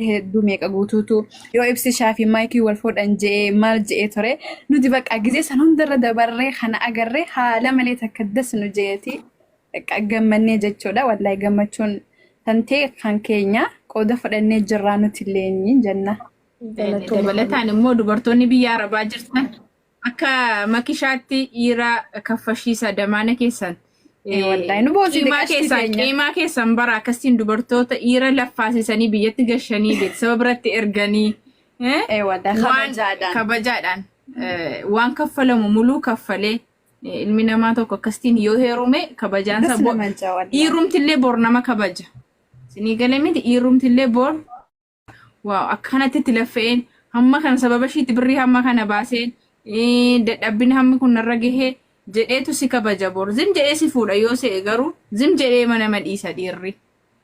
Hedduu meeqa guutuutu yoo ibsishaa fi maayikii wal fuudhan je'ee maal je'ee ture nuti bakka gizee san hundarra dabarree kana agarree haala malee takka das nu je'eeti bakka gammannee jechuudha. Wallaahi gammachuun tantee kan keenya qooda fudhannee jirraa nuti illee jenna. Galatooma. Dabalataan immoo dubartoonni biyya Arabaa jirtan akka makishaatti dhiira kaffashiisa damaana keessan. Ee wallaahi nu boonsite Qiimaa qashtii keessan teenya. qiimaa keessan bara akkasiin dubartoota dhiira laffaasisanii biyyatti gashanii beeksisa biratti erganii eh, Ee wallaahi waan kabajaadhaan. kabajaadhaan waan kaffalamu muluu kaffalee ilmi namaa tokko akkasitiin yoo heerume kabajaansa Das nama jaa wallaahi. dhiirumtillee bor nama kabaja. Isinii galee miti dhiirumtillee bor Waaw akkanatti itti laffa'een hamma kana sababa ishiitti birrii hamma kana baaseen dadhabbina hammi kun narra gahee jedheetu si kabaja bor zim jedhee si fuudha yoo se'e garuu zim jedhee mana nama dhiisa dhiirri.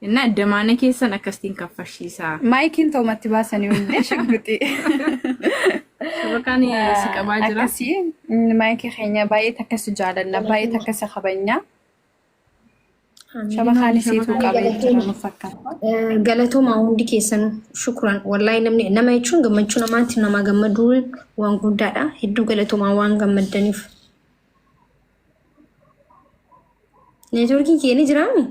Innaa damaana keessan akkasitiin kaffashiisaa. Maayikiin ta'umatti baasanii hundee shugguxii. Shabakaan si qabaa jira. Akkasii maayikii keenya baay'ee takka si jaalanna baay'ee takka si kabajna. Shabakaan isiitu qabee jira nu fakkaata. Galatoomaa hundi keessanuu shukran wallaahi namni nama jechuun gammachuu namaatti namaa gammaduun waan guddaadha hedduu galatoomaa waan gammaddaniif. Neetwoorkiin kee ni jiraami?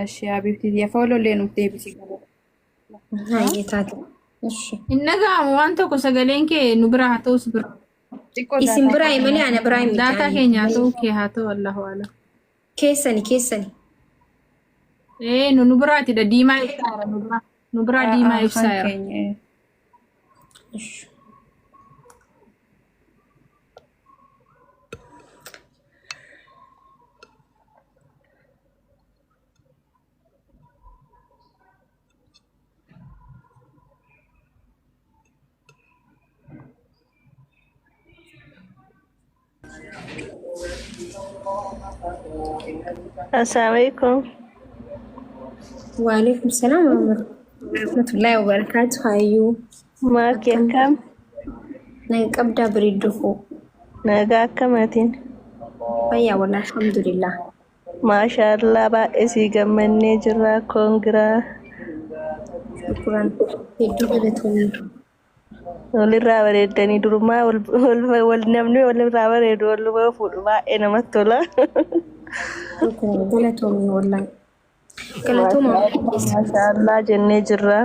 Ishee Habiibti tiyya foolollee nuuf deebisi. Hayyee taate. Ishi. Hin dhaga'amu waan tokko sagaleen kee nu bira haa ta'u si bira. Xiqqoo Isin daataa biraa malee ana biraa miti. Daataa Ani keenya haa ta'u kee haa ta'u Allahu alam. keessani keessani. Ee nu nu biraatidha diimaa ibsaara nu biraa nu biraa diimaa Kan ibsaara. keenya. Ishi. Assalamualaikum. Waalaikum salaam warahmatullahi wabarakatuh. Hayyuu Maaki akkam akkam? naga qabdaa bareedduu koo. Nagaa akkamatiin? Fayyaa wallah alhamdulillah. Maashaallah baay'ee sii gammannee jirra. Koongiraa. Shukran hedduu galatoomii. Walirraa bareeddanii durumaa wal, wal, wal namni walirraa bareedu waluma fuudhu baay'ee namatti tola. Shukran galatoomii wallahi. Galatooma hundi keessan. Maashaallah jennee jirra.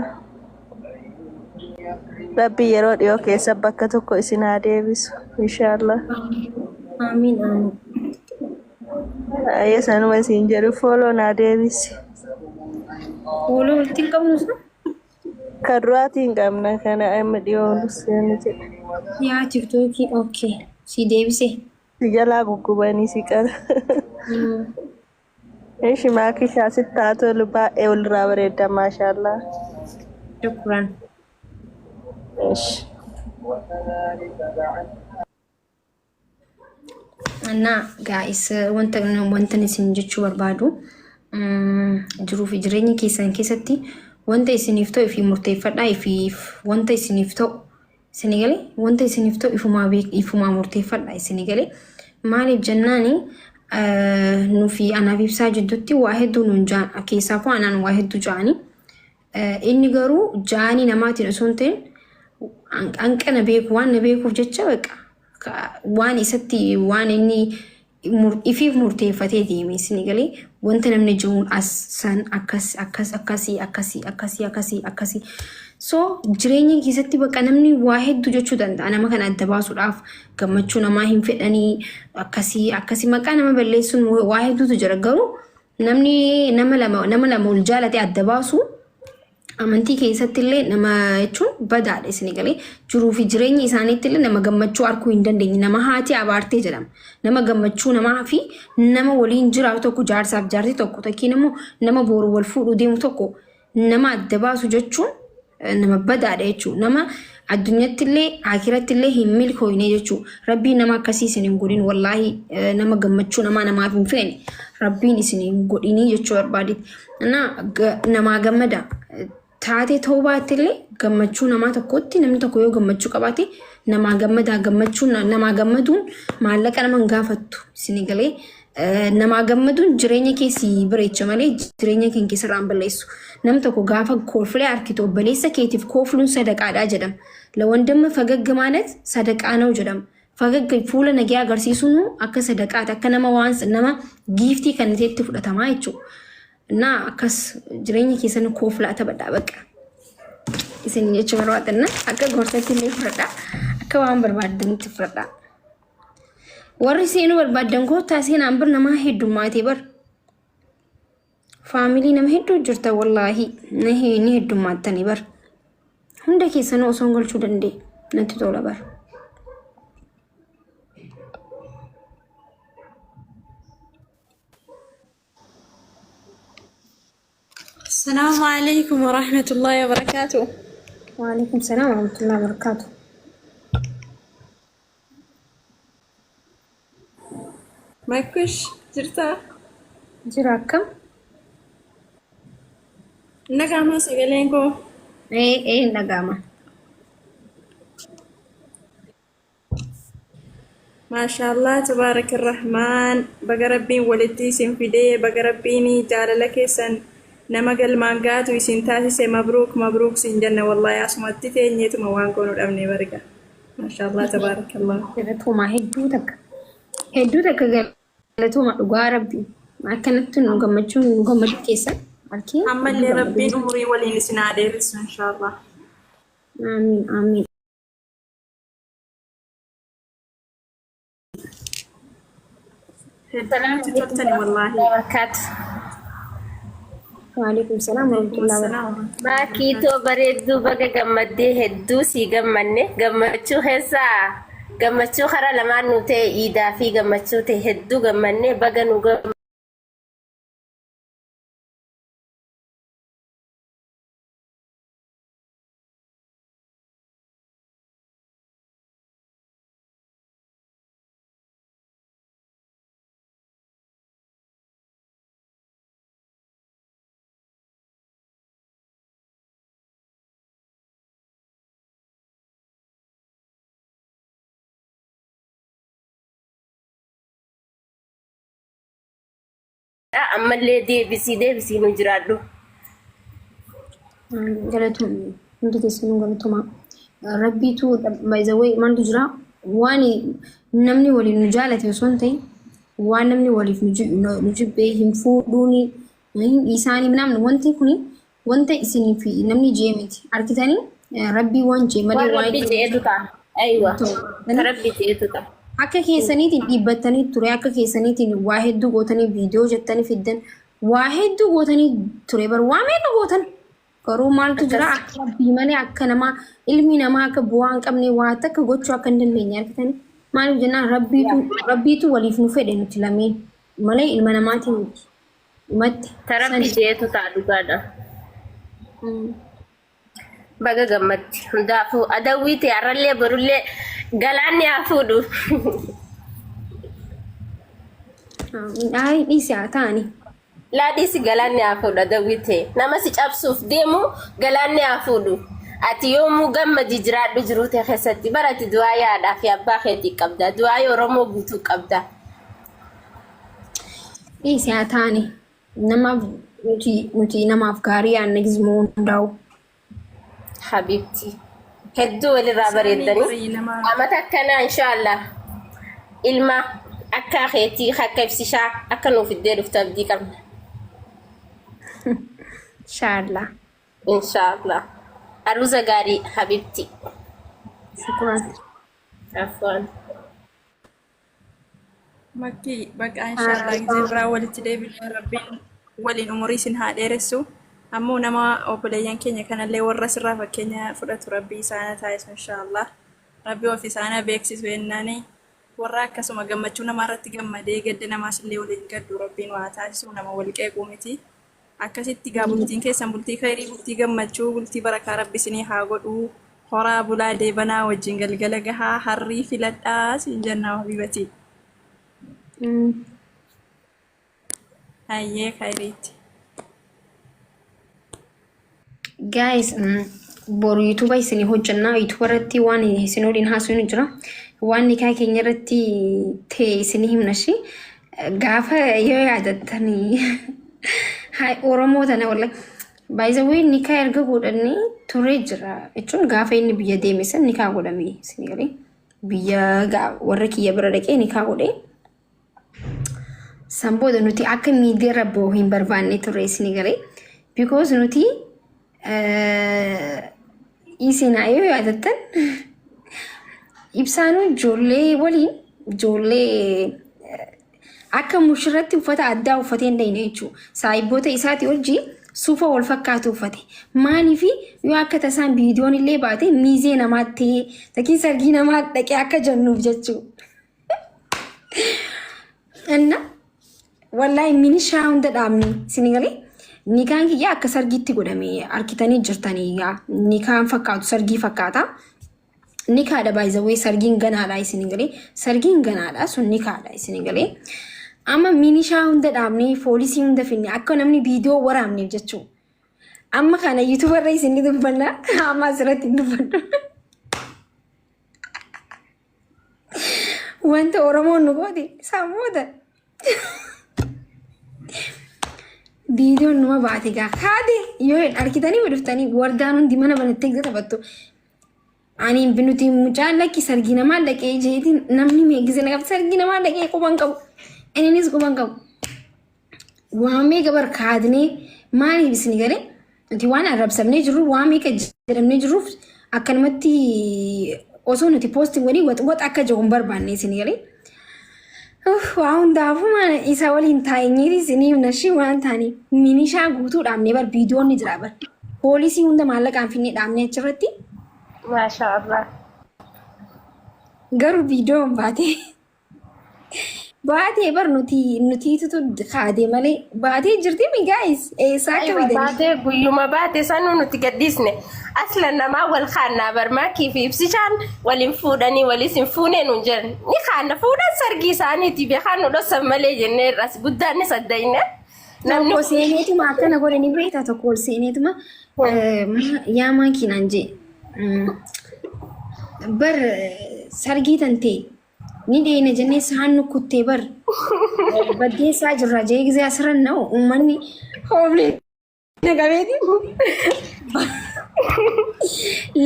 Rabbi yeroo dhiyoo keessa bakka tokko isin haa deebisu. Inshaallah. Amiin amiin. Ayya sanuma isin jedhu follow naa deebisi. Fuula walitti hin qabnu sun? Kan duraatii hin qabna kana amma dhiyoo seenu jedhe. Yaa tiktookii okay. Si deebise. Si jalaa guggubanii si qara. Ishi maakishaa sitti haa tolu baay'ee walirraa bareedda maashaallah. Shukran. Ishi. Annaa gaa'is wanta wantan isin jechuu barbaadu jiruu fi jireenya keessan keessatti wanta isiniif ta'u ifii murteeffadhaa ifiif wanta isiniif ta'u isinii galee wanta isiniif ta'u ifumaa beek ifumaa murteeffadhaa isinii galee maaliif jennaani nufi anaaf ibsaa jidduutti waa hedduu nuun jaan keessaafuu anaan waa hedduu jaanii Inni garuu jaanii namaatiin osoo hin ta'in hanqina beeku waan na beekuuf jecha baqa waan isatti waan inni ifiif murteeffatee deeme isin galee wanta namni jiruun as san akkas akkas akkasii akkasii akkasii akkasii akkasii so jireenya keessatti baqa namni waa hedduu jechuu danda'a nama kana adda baasuudhaaf gammachuu namaa hin fedhanii akkasii akkasii maqaa nama balleessuun waa hedduutu jira garuu Namni nama lama nama lama ol jaalate adda baasu amantii keessatti illee nama jechuun badaadha isin galee jiruu fi jireenya isaaniitti illee nama gammachuu arguu hin dandeenye nama haati abaartee jedhama. Nama gammachuu namaa fi nama waliin jiraatu tokko jaarsaaf jaartii tokko takkiin immoo nama boru wal fuudhuu deemu tokko nama adda baasu jechuun nama badaadha jechuudha. Nama addunyatti illee akiratti illee hin milkooyne jechuudha. Rabbiin nama akkasii isin hin godhin wallaahi nama gammachuu namaa namaaf hin feene rabbiin isin hin godhinii jechuu barbaadetti. Namaa gammada taatee ta'uu baatte illee gammachuu namaa tokkotti namni tokko yoo gammachuu qabaate namaa gammadaa gammachuu namaa gammaduun maallaqa nama hin gaafattu isin galee. Namaa gammaduun jireenya kee si bareecha malee jireenya kee keessarraa hin balleessu. Nam tokko gaafa kolflee arkitu obboleessa keetiif kofluun sadaqaadha jedhama. Lawandamma fagagga ማለት sadaqaa ነው jedhama. Fagagga fuula nagaa agarsiisuun akka sadaqaati, akka nama waan nama giiftii kan ta'etti fudhatamaa jechuudha. እና akkas jireenya keessan koflaa taphadhaa baqa. Isin jechuu barbaadanna akka gorsatti illee fudhadhaa, akka waan barbaaddanitti fudhadhaa. Warri seenuu barbaaddan koottaa seenaan, bir namaa heddummaatee bar. Family nama hedduu jirta, wallaahi ni heddummattanii bar. Hunda keessanuu osoo hin galchuu danda'e natti tola bar. السلام عليكم ورحمة الله وبركاته. وعليكم السلام ورحمة الله وبركاته. Makush, jirtaa? Jira, akkam? Nagaamaa sagaleen koo? Ee ee, dhaga'ama. Maashaallah, tabaarak rahmaan. Baga rabbiin walitti isin fidee, baga rabbiin jaalala keessan nama galmaan gaatu isin taasise. Mabruuk mabruuk sin jenna. Wallaahi asumatti teenyeetuma waan goonu dhabne barga. Maashaallah, tabaarakallah. Galatooma, hedduu takka. Hedduu takka galatooma, dhugaa rabbi. Akkanatti nu gammachuun nu gammadu keessan arkee. Ammallee rabbiin umurii waliin isin haa dheeressu inshaallah. Amiin amiin. Hedduu namatti toltani wallaahi. Barakaatu. وعليكم السلام ورحمة الله وبركاته. Maakiitoo bareedduu, baga gammaddee, hedduu sii gammanne. Gammachuu keessaa gammachuu karaa lamaan nu ta'e, iidaa fi gammachuu ta'e, hedduu gammanne, baga nu ammallee deebisii deebisii nu jiraadhu. Galatoomii, hundi keessanuu galatooma. Rabbiitu by the way maaltu jira, waan namni waliin nu jaalate osoo hin ta'in, waan namni waliif nu jibbee hin fuudhuuni hin dhiisaanii namni, wanti kuni wanta isinii fi namni jee miti, argitanii, rabbii waan jee malee Waan waan rabbi je'etu ta'a. Aywa. Rabbi je'etu ta'a. Akka keessaniitiin dhiibbattanii ture, akka keessaniitiin waa hedduu gootanii, viidiyoo jettanii fiddan, waa hedduu gootanii ture bar, waa meeqa gootan. Garuu maaltu jira, akka rabbii malee, akka namaa, ilmi namaa akka bu'aa hin qabne, waa takka gochuu akka hin dandeenye argitanii. Maaliif jennaan, rabbiitu waliif nu fedhe nuti lameen malee ilma namaatiin miti. Dhumatti. Ta rabbi je'etu ta'a, dhugaadha. Baga gammaddi. Hundaafuu adawwii ta'e har'allee borullee galaanni haa fuudhu. Ay, dhiisi haa ta'ani. Laa, dhiisi, galaanni haa fuudhu adawwii ta'e. Nama si cabsuuf deemu galaanni haa fuudhu. Ati yoomuu gammadi, jiraadhu jiruu ta'e keessatti. Bara ati du'aa yaadhaa fi abbaa keetii qabda. Du'aa Oromoo guutuu qabda. Dhiisi haa ta'ani. Namaaf nuti namaaf gaarii yaadna gizmoo hundaa'u. Habibti. Hedduu walirraa bareeddanii. Amata akkanaa inshaallah ilma akka keetii, akka ibsishaa akka nuuf iddee dhuftu abdii qabna. Inshaallah. Inshaallah. Aruuza gaarii, habibti. Shukran. Afwan. Makkii, baqa inshaallah gisee biraa walitti deebinee rabbiin waliin umurii isin haa dheeressu. Ammoo nama obboleeyyan keenya kanallee warra sirraa fakkeenya fudhatu rabbii isaana taasisu inshaallah. Rabbi of isaana beeksisu jennaani, warra akkasuma gammachuu namaa irratti gammadee gadda namaas illee waliin gaddu rabbiin waa taasisu, nama wal qeequu miti. Akkasitti gaa bultiin keessan bultii khayrii, bultii gammachuu, bultii barakaa rabbi isinii haa godhu. Horaa bulaa, deebanaa wajjin galgala gahaa, harrii filadhaa siin jennaa, habiibati. Hayyee, khayriitti. Guys, boru YouTube isinii hojjannaa. YouTube irratti waan isin waliin haasofnu jira. Waan nikaa keenya irratti ta'e isinii himna shi. Gaafa yoo yaadattanii hayi Oromoo tana wallahi by the way nikaa erga godhannee turee jira jechuun gaafa inni biyya deeme san nikaa godhame isin galee biyya warra kiyya bira dhaqee nikaa godhee san booda nuti akka miidiyaa irra bahu hin barbaanne ture isin galee because nuti isin yoo yaadattan ibsaanuu ijoollee waliin ijoollee akka mushurratti uffata addaa uffatee hin dhayne jechuudha. Saayibboota isaatii wajjin suufa wal fakkaatu uffate. Maaliif yoo akka tasaan viidiyoon illee baate miizee namaatti takiin sargii namaa dhaqee akka jennuuf jechuudha. Inna wallaahi minishaa hunda dhaabne isin galee nikaan kiyya akka sargiitti godhame harkitanii jirtanii gaa nikaan fakkaatu sargii fakkaata. Nikaadha by the way sargiin ganaadha isin galee sargiin ganaadha sun nikaadha isin galee. Amma minishaa hunda dhaabne poolisii hunda finne akka namni viidiyoo waraabneef jechuudha. Amma kana yuutuubarra irra isin ni dubbanna amma asirratti hin dubbadhu. Wanta Oromoon nu goote isaan booda viidiyoon numa baate gaa kaate yoo hin argitanii dhuftanii wardaan hundi mana banattee gisa taphattu. Ani nuti mucaan lakki sargii namaa dhaqee jeetiin namni meeqise na qabdi sargii namaa dhaqee quban qabu. Innis quban qabu. Waa meeqa bar kaadnee maaliif isin galee nuti waan arrabsamnee jirru waa meeqa jedhamnee jirruuf akkanumatti osoo nuti poostii godhii wax wax akka jiru hin barbaanne isin galee. Waa hundaafuu maal isa waliin taa'eenyeeti isiniif nashii waan taane minishaa guutuu dhaabnee bar viidiyoon ni jira bar. Poolisii hunda maallaqaan finnee dhaabnee achirratti Maashaa Allah. garuu viidiyoon baatee. Baatee bar nuti nutiitutu kaadee malee baatee jirti mi guys eessaa akka Aywa fidanii. baatee guyyuma baate sanuu nuti gadhiisne. Asla namaa wal kaannaa barmaakii fi ibsishaan waliin fuudhanii walis hin fuunee nuun jedhan. Ni kaanna fuudhan sargii isaaniiti beekaan nu dhossan malee jennee irras guddaan ni saddayne. Namni Tokko seeneetuma akkana godhe ni beektaa tokko ol seeneetuma yaa maakii naan jee bar sargii tan ta'e Ni dheeyna jennee saan nu kuttee bar. Baddeessaa jirra jee gizee asirra na'u uummanni hoomni na qabeeti.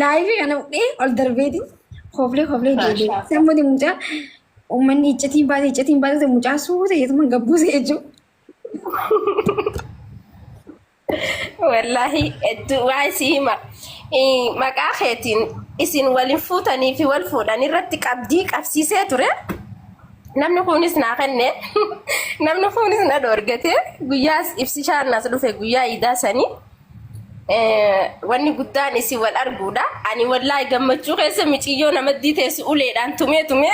Laayifii kana fudhee ol darbeeti. Hoflee hoflee deebi'e. Sammuuti mucaa uummanni iccitiin baate iccitiin baate mucaa suuta jetuma gabbuuse jechuudha. Wallaahi hedduu waa isii hima. Maqaa keetiin isin walin fuutanii fi wal fuudhan irratti qabdii qabsiisee ture. Namni kunis naa kenne. Namni kunis na dhoorgate. Guyyaas ibsishaan as dhufe guyyaa iidaa sanii. Wanni guddaan isin wal arguudha. Ani wallaahi gammachuu keessa miciyyoo namaddii teessu uleedhaan tumee tumee.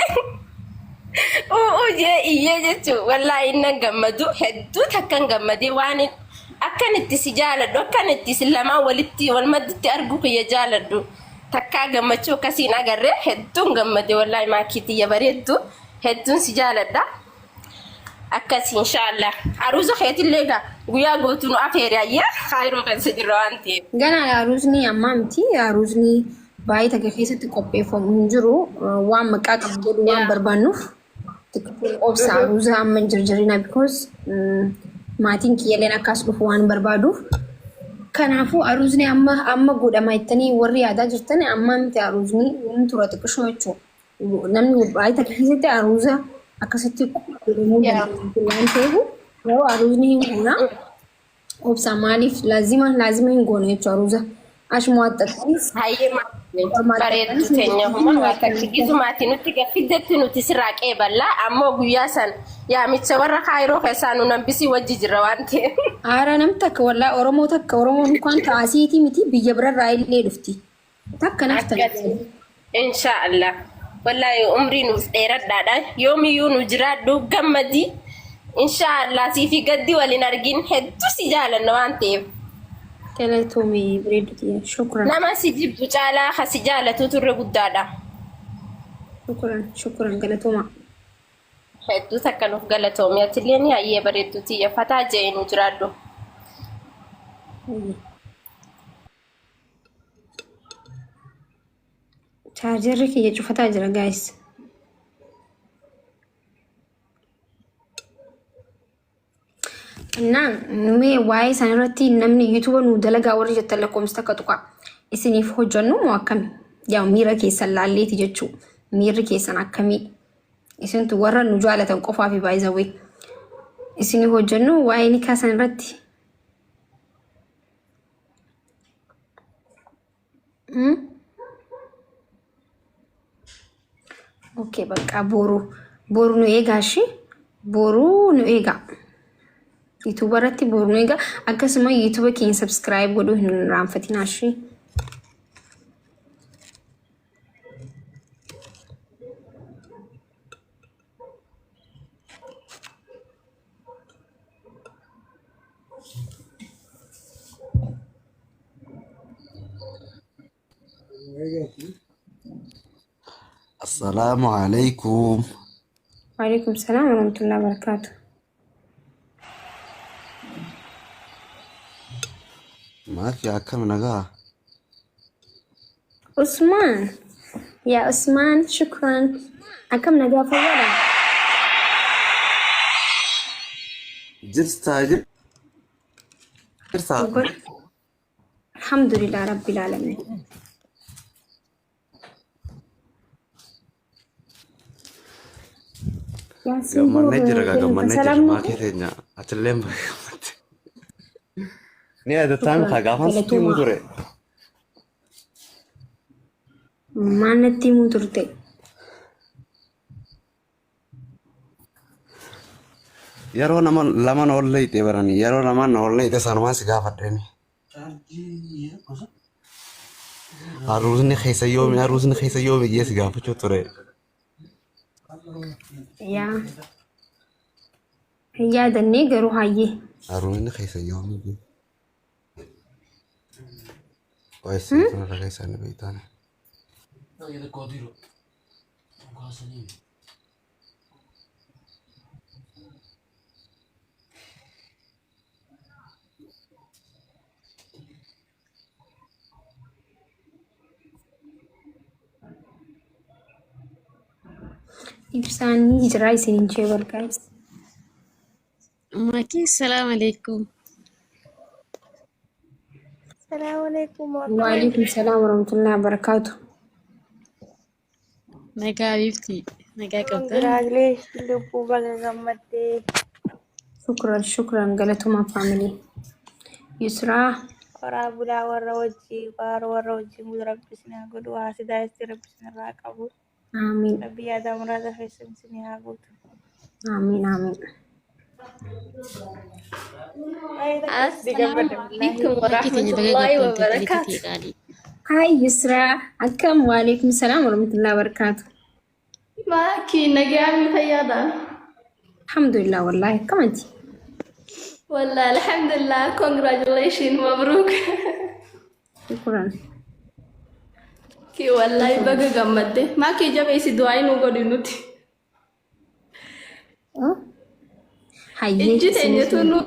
U'uu jee iyyee jechuun wallaahi innan gammadu hedduu takkan gammadee waan akkan itti si jaaladhu akkan itti isin lamaan walitti wal madditti arguu kiyya jaaladhu takkaa gammachuu akkasiin agarre hedduun gammade wallaahi maakii tiyya bareeddu hedduun si jaaladha akkasi inshaallah aruuza keetillee egaa guyyaa gootu nu afeeri ayyee kaayiroo keessa jirra waan ta'eef. Ganaa aruuzni ammaa miti aruuzni baay'ee takka keessatti qopheeffamu hin jiru waan maqaa qabu godhu waan barbaannuuf xiqqoo obsa aruuza amma hin jarjarina because maatiin kiyyalleen akkas dhufu waan barbaaduuf. Kanaafuu aruuzni amma amma godhama jettanii warri yaadaa jirtan amma miti aruuzni hin tura xiqqishoo jechuudha. Namni baay'ee takka keessatti aruuza akkasitti godhamuu danda'u waan ta'eef yeroo aruuzni hin goona. Obsa maaliif laazima laazima hin goone jechuudha aruuza. Ashmoo axxaxxanis Hayyee bareeddu teenya huma waa takki gisumaati nutti gaffiddetti nuti sirraa qeeballaa ammoo guyyaa san yaamicha warra kaayiroo keessaa nu nambisii wajji jirra waan ta'eef. Aara nam takka wallaa Oromoo takka Oromoon kan taasiitii miti biyya birarraa illee dhufti. Takka naaf tana. Akkasi. Inshaa Allah. Wallaahi umrii nuuf dheeradhaadha. Yoomiyyuu nu jiraadhu gammadi. Inshaa Allah siifi gaddi wal hin argin hedduu si jaalanna waan ta'eef. Galatoomii bareeddu tiyya. Shukran. Nama si jibbu caalaa ka si jaalatuutu irra guddaadha. Shukran. Shukran galatoomaa. Hedduu takka nuuf galatoomi. Atillee ni hayyee bareedduu tiyya fataa je'e nu jiraadhu. Hayyee. Chaarjarri kiyya cufataa jira guys. Innaan mee waa'ee san irratti namni yuutuuba nu dalagaa warri jettan lakkoomsa takka tuqaa. Isiniif hojjennu moo akkami? Yaa miira keessan laalleeti jechuu. Miirri keessan akkamii? Isintu warra nu jaalatan qofaa fi baay'izawwee. Isinii hojjennu waa'ee nikaa san irratti. Hmm? Okay, bakka boru boru nu eegaa ishee boru nu eegaa. Yuutuuba irratti boru nu eegaa. Akkasuma yuutuuba keenya subscribe godhuu hin irraanfatinaa ishee. Assalaamu alaikum. Waalaikum salaam warahmatullahi wabarakatuh. Maafi akkam nagaa? Usmaan. Yaa Usmaan, shukran. Akkam nagaa fayyaadha? Jirtaa jirtaa? Alhamdulillah Rabbil Alamin. Yaasiin Gammannee jira gaa gammannee jira Salaam maakii teenya atillee gammadde. Ni yaadataa miti gaafan sitti himuu ture. Maal natti himuu turte? Yeroo nama lama na olleeyte barani yeroo lama na olleeyte sanumaan si gaafadheeni. Aruuzni keessa yoomi aruuzni keessa yoomi jee si gaafachuu ture. Yaa. Hin yaadannee garuu hayyee. Aruuzni keessa yoomi jee. Qo'ee kanarra keessaa ni beektaani. Ibsaan ni jira isiniin jee bargaa'is. Makii salaam alaikum. Salaamu alaikum. Waalaikum salaam warahmatullahi wabarakaatu. Nagaa bifti nagaa qabdaa. Congratulations lubbuu baga gammaddee. Shukran shukran galatomaa faamilii. Yusraa Horaa bulaa warra wajjii baara warra wajjii bulu rabbi isin haa godhu haasidaa itti rabbi isin irraa qabu. Aamiin Rabbi yaada muraasa keessan isin haa guutu. aamiin aamiin. Baay'ee takka sitti Assalaamu gammade wallaahi. alaikum Makii teenya baga warahmatullahi gammadde obboleettii wabarakaatu. tee qaalii. Hi Yusraa akkam waalaikum salaam warahmatullahi wabarakaatu. Maakii nagayaami fayyaadha. Alhamdulillah wallahi akkamati. Wallah alhamdulillah congratulations mabruuk. Shukran. Kii wallahi baga gammadde. Maakii jabeessi du'aa nu godhi nuti. Hayyee Ijji teenya isiniif tunu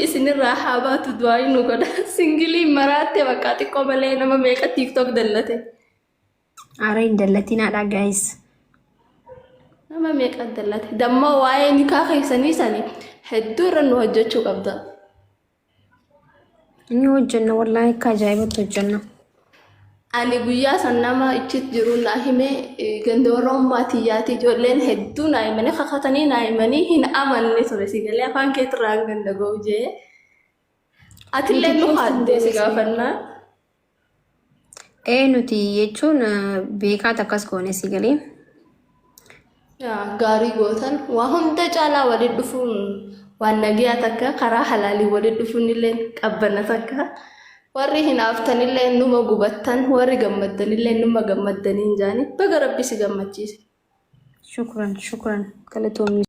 isinirraa haa baatu du'aa nu godha. Singilii maraatte bakka xiqqoo malee nama meeqa TikTok dallate. Ara hin dallatinaadha guys. Nama meeqa dallate. Dammoo waa'ee nikaa keessanii sani hedduu irra nu hojjechuu qabda. Ni hojjenna wallaahi akka ajaa'ibatti hojjenna. Ani guyyaa san nama ichit jiru naa hime ganda warra ummaa tiyyaati ijoolleen hedduu naa himanii kakatanii naa himanii hin amanne ture si galee afaan keetirraa hanga hin dhaga'u jee. Atillee Nuti nu keessan haaddee si beeksisa. gaafannaa. Ee nuti jechuun beekaat akkas goone si galee. Yaa, Gaarii gootan waa hunda caalaa walitti dhufuun waan nagiyaa takka karaa halaalii walitti dhufuun illee qabbana takka warri hinaaftanillee numa gubattan warri gammaddanillee numa gammaddaniin jaani baga rabbi si gammachiise. Shukran shukran galatoomii.